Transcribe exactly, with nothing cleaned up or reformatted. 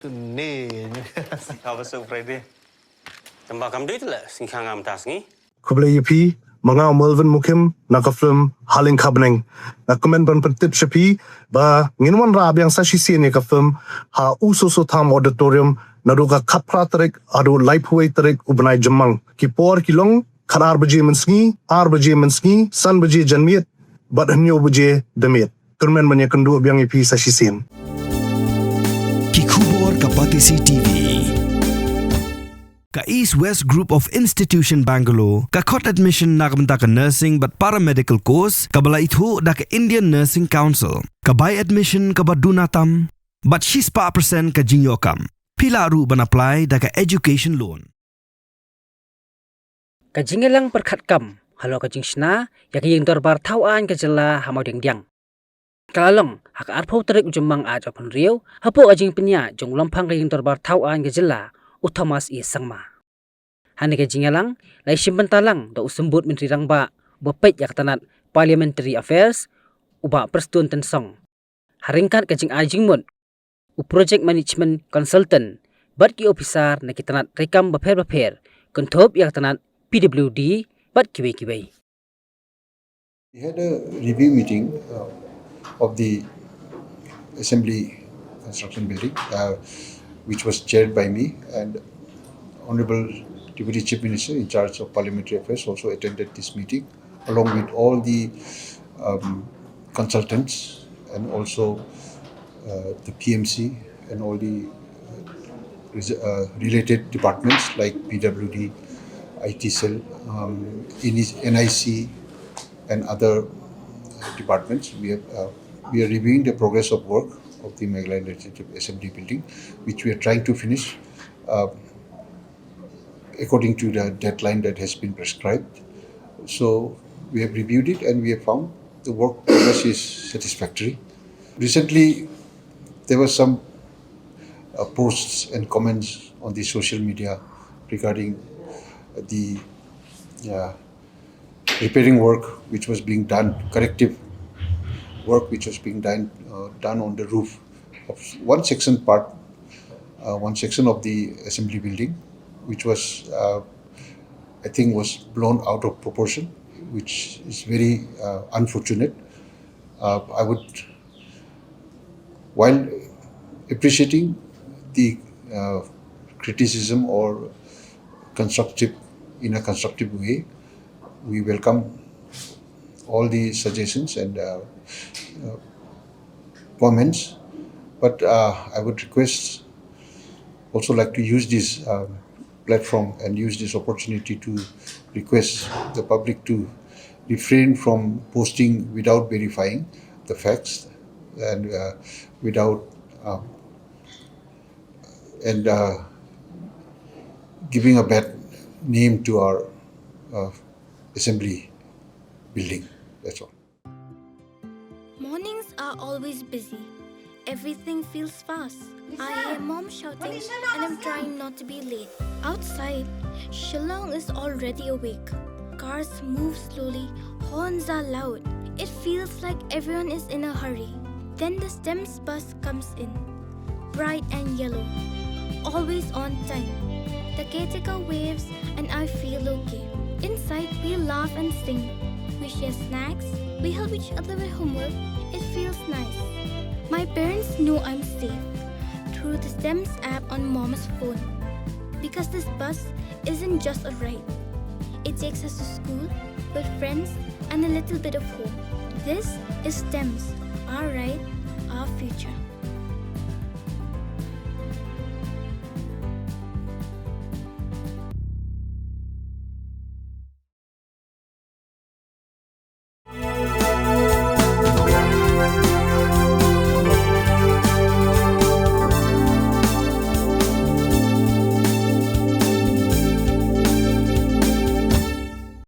Ni. Ka ba su Friday. Tamba kam dei le sing khang am tas ngi. Khublei ïa phi, ma nga u Melvin Mukim, na ka film Haleng Khabneng. Nga kmen ban pyntip sha phi ba ngin wanrah biang sa shisien ïa ka film ha U Soso Tham Auditorium naduh ka khatphra tarik haduh laiphew wei tarik u bnai Jymmang. Ki por ki long khatar baje mynsngi, ar baje mynsngi, san baje janmiet bad hynñiew baje damiet. Kyrmen ban ïakynduh biang ïa phi sa shisien. Ki khubor ka Batesi T V. Ka East West Group of Institution Bangalore ka khot admission na ka bynta ka nursing bad paramedical course kaba la ithuh da ka Indian Nursing Council. Ka bai admission kaba duna tam bad shispah percent ka jingïoh kam. Phi lah ruh ban apply da ka education loan. Ka jingïalang pyrkhat kam halor ka jingshna ïa ka ïing dorbar thaw aiñ ka jylla ha Mawdiangdiang ka la long ha ka arphew tarik u Jymmang ar hajar arphew hynriew hapoh ka jingpynïaid jong u Lamphang ka ïing dorbar thaw aiñ ka jylla, u Thomas E Sangma. Hane ka jingïalang la ïashim bynta lang da u Symbud Myntri Rangbah uba peit ïa ka tnat Parliamentary Affairs, u Bah Prestone Tynsong, ha ryngkat ka jingai jingmut u Project Management Consultant bad ki ophisar na ki tnat treikam bapher bapher, kynthup ïa ka tnat P W D bad kiwei kiwei. We had a review meeting uh, of the Assembly Construction Building, uh, which was chaired by me, and Honorable Deputy Chief Minister in charge of Parliamentary Affairs also attended this meeting, along with all the um, consultants and also uh, the P M C and all the uh, res- uh, related departments like P W D, I T cell, um, N I C, and other departments. We have uh, we are reviewing the progress of work of the Meghalaya Legislative Assembly building, which we are trying to finish uh, according to the deadline that has been prescribed. So we have reviewed it and we have found the work progress is satisfactory. Recently, there were some uh, posts and comments on the social media regarding the uh, repairing work which was being done, corrective work which was being done uh, done on the roof of one section part, uh, one section of the assembly building, which was, uh, I think, was blown out of proportion, which is very uh, unfortunate. Uh, I would, while appreciating the uh, criticism or constructive in a constructive way, we welcome all the suggestions and uh, uh, comments. But uh, I would request, also like to use this uh, platform and use this opportunity to request the public to refrain from posting without verifying the facts and uh, without uh, and uh, giving a bad name to our uh, assembly building. That's all. Mornings are always busy. Everything feels fast. I hear mom shouting and I'm trying not to be late. Outside, Shillong is already awake. Cars move slowly, horns are loud. It feels like everyone is in a hurry. Then the STEMS bus comes in, bright and yellow, always on time. The caretaker waves and I feel okay. Inside, we laugh and sing. We share snacks, we help each other with homework. It feels nice. My parents know I'm safe through the STEMS app on mom's phone. Because this bus isn't just a ride, it takes us to school, with friends, and a little bit of hope. This is STEMS, our ride, our future.